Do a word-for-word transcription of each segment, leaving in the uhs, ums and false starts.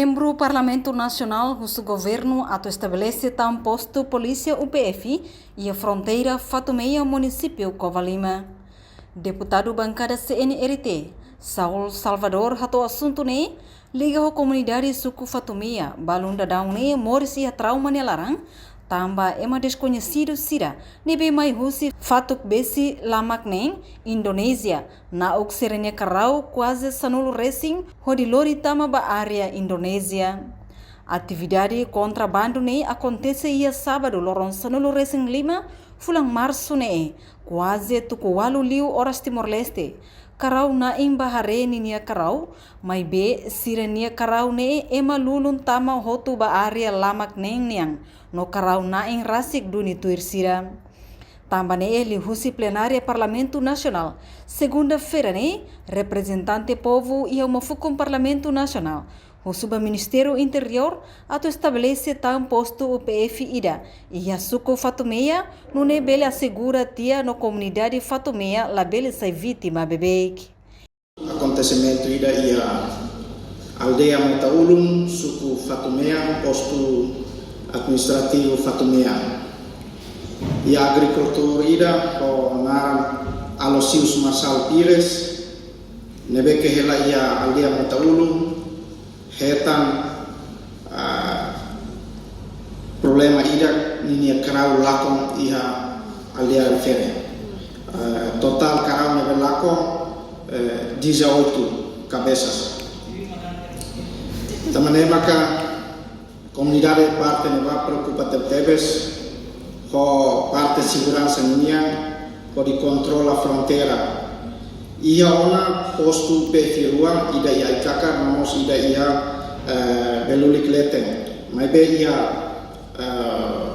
Membru Parlamentu Nasionál husu governu atu estabelese tan postu polísia U P F iha fronteira Fatumea, munisípiu Covalima. Deputadu bankada C N R T, Saul Salvador, hato'o asuntu ne'e liga ho komunidade suku Fatumea, balun daudaun ne'e moris iha trauma nia laran, tanba ema deskoñesidu sira ne'ebé mai husi fatuk besi lamak neen, Indonézia, na'ok sira-nia karau kuaze sanulu resin hodi lori tama ba área Indonézia. Atividade kontrabandu ne'e akontese iha sábadu loron sanulu resin lima fulan Marsu ne'e, kuaze tuku ualu liu oras Timor-Leste. Karau na'in ba haree ninia karau, maibé sira-nia karau ne'e ema lulun tama hotu ba área lamak neen nian, no karau na'in rasik duni tuir sira. Tanba ne'e liuhusi plenária Parlamentu Nasionál, segunda-feira ne'e, reprezentante povu iha uma fukun Parlamentu Nasionál husu ba Ministériu Interiór atu estabelese tan postu U P F ida iha suku Fatumea, nune'e bele asegura tiha no komunidade Fatumea labele sai vítima beibeik. Akontesimentu ida iha aldeia Mota Ulun, suku Fatumea, postu administrativu Fatumea. Iha agrikultór ida ho naran Aloysius Marçal Pires, ne'ebé ke hela iha aldeia Mota Ulun, hetan, ah, problema ida ninia karau lakon iha aldeia refere. Ah, totál karau ne'ebé lakon, eh, dezoito cabeças. Tanba ne'e maka komunidade parte ne'ebá preokupa tebetebes ho parte seguransa nian, hodi kontrola fronteira. Iha ona postu P F rua, ida iha Ai-Kakar, no mós ida iha, eh, Belulik leten. Maibé iha, eh,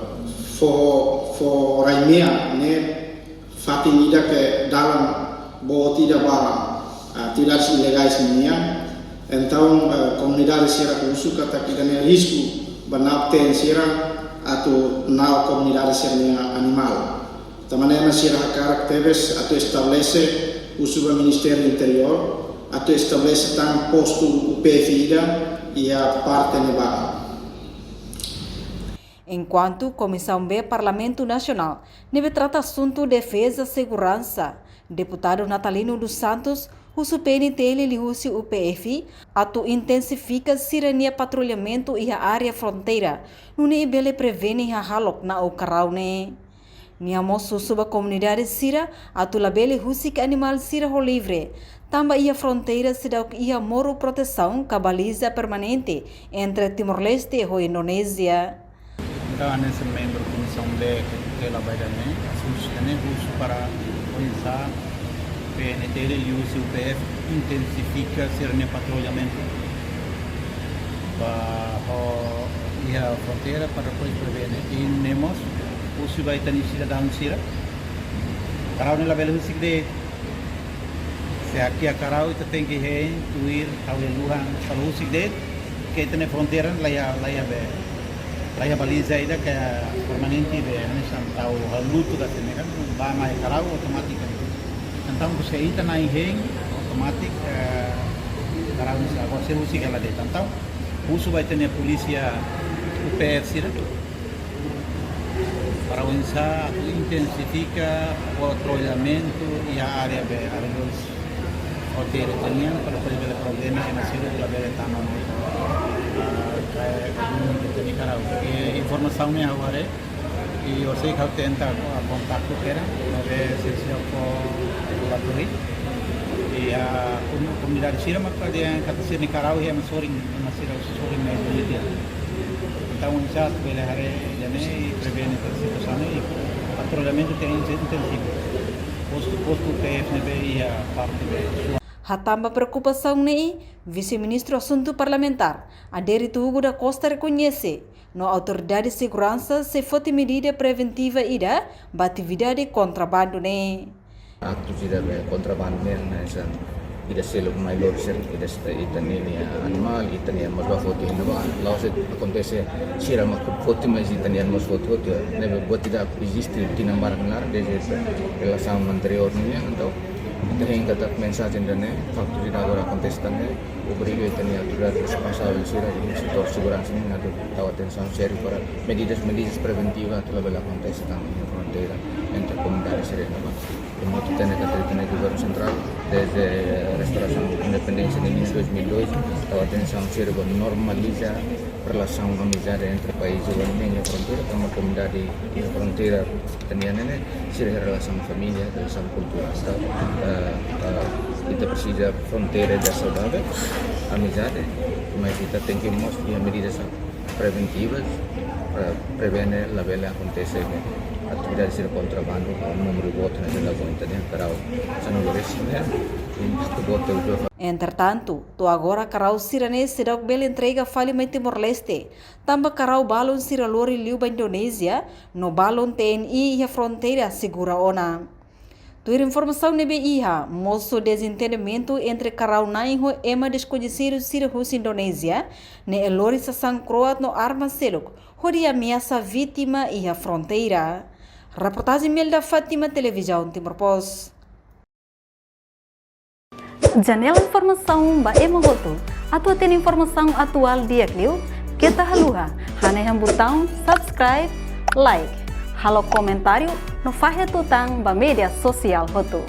foho, foho rai mean ne'e fatin ida ke dalan boot ida ba, ah, atividades ilegais nian. Entaun, eh, komunidade sira husu katak ida-ne'e risku ba na'ok-teen sira atu na'ok komunidade sira-nia animál. Tanba ne'e mak sira hakarak tebes atu estabelese, husu ba Ministériu Interiór atu estabelese tan postu U P F ida iha parte ne'ebá. Enkuantu Komisaun B Parlamentu Nasionál ne'ebé trata asuntu defeza seguransa, Deputadu Natalino dos Santos husu P N T L liuhusi U P F atu intensifika sira-nia patrullamentu iha área fronteira, nune'e bele prevene hahalok na'ok karau ne'e. Nia mós husu ba komunidade sira atu labele husik animál sira ho livre, tanba iha fronteira seidauk iha moru protesaun ka baliza permanente entre Timor-Leste ho Indonézia. Entaun, hanesan membru Komisaun B ke tutela ba ida-ne'e, asuntu ida-ne'e husu para oinsá P N T L liuhusi U P F intensifika sira-nia patrullamentu ba ho iha fronteira para depois prevene. I nune'e mós husu ba ita-nia sidadaun sira, karau ne'e labele husik de'it. Se hakiak karau ita tenke hein tuir ha'u-nia luhan, se la husik de'it, ke ita-nia fronteira la iha, la iha be, la iha baliza ida ke permanente be, hanesan tau halutu ka tene kan, ba mai karau automátiku. Entaun, se ita na'in hein, automátiku, eh, karau ne'e sei, agora sei husik hela de'it. Entaun, husu ba ita-nia polísia U P F sira para oinsá atu intensifika patrullamentu iha área be, área dos hotel nian, para depois bele prevene ema sira labele tama mai, ah, kaer ita-nia karau. I informasaun ne'e ha'u haree, i orsida ha'u tenta kontaktu sira, maibé sira seidauk fó laboratóriu. I, ah, komu-, komunidade sira mak dehan katak sira-nia karau iha ema sorin, ema sira sorin mai buat ida. Entaun, oinsá atu bele haree ida-ne'e i prevene situasaun ne'e, i patrullamentu tenke inten-, intensivu. Postu, postu P F ne'ebé iha parte be. Hatán ba preokupasaun ne'e, Vise-Ministru Asuntu Parlamentár, Adérito Hugo da Costa, rekoñese no autoridade seguransa sei foti medida preventiva ida ba atividade kontrabandu ne'e. Aktu sira be kontrabandu ne'e hanesan ida seluk mai lori sira, ida sita ita-nia animál, ita-nia animál ba foti iha ne'ebá. La'ós akontese sira mak foti, mais ita-nia animál foti, foti. Ne'ebé buat ida eziste tinan barak nia laran, desde relasaun anteriór nian, entaun Ita hein katak mensajen ida-ne'e, faktu ida agora akontese tan ne'e, obriga ita-nia autoridade responsavel sira iha setór seguransa nian atu tau atensaun sériu para medidas, medidas preventivas atu labele akontese tan iha fronteira entre komunidade sira ne'ebá. Tanba ita hatene katak ita-nia governu sentrál, desde restaurasaun independénsia iha dois mil e dois, tau atensaun sériu ba normaliza relasaun amizade entre país ida-ne'e iha fronteira, tanba komunidade iha fronteira ita-nia ne'e, sira iha relasaun família, relasaun kulturál, eh, eh, ita presiza fronteira ida saudavel, amizade, mas ita tenke mós iha medidas preventivas para prevene labele akontese atividade sira kontrabandu ho númeru boot ne'e, sira la aguenta ne'e, karau sanulu-resin ne'e, impaktu boot tebes. Entretantu, to'o agora karau sira-ne'e seidauk bele entrega fali mai Timor-Leste, tanba karau balun sira lori liu ba Indonézia, no balun T N I iha fronteira segura ona. Tuir informasaun ne'ebé iha, mosu dezentendimentu entre karau-na'in ho ema deskoñesidu sira husi Indonézia, ne'e lori sasán kro'at no arma seluk, hodi ameasa vítima iha fronteira. Reportajen Melda Fátima, Televizaun Timor Post. Janela informasaun ba ema hotu. Atu hatene informasaun atuál di'ak liu, keta haluha hanehan butaun subscribe, like, halo komentáriu no fahe tutan ba média sosiál hotu.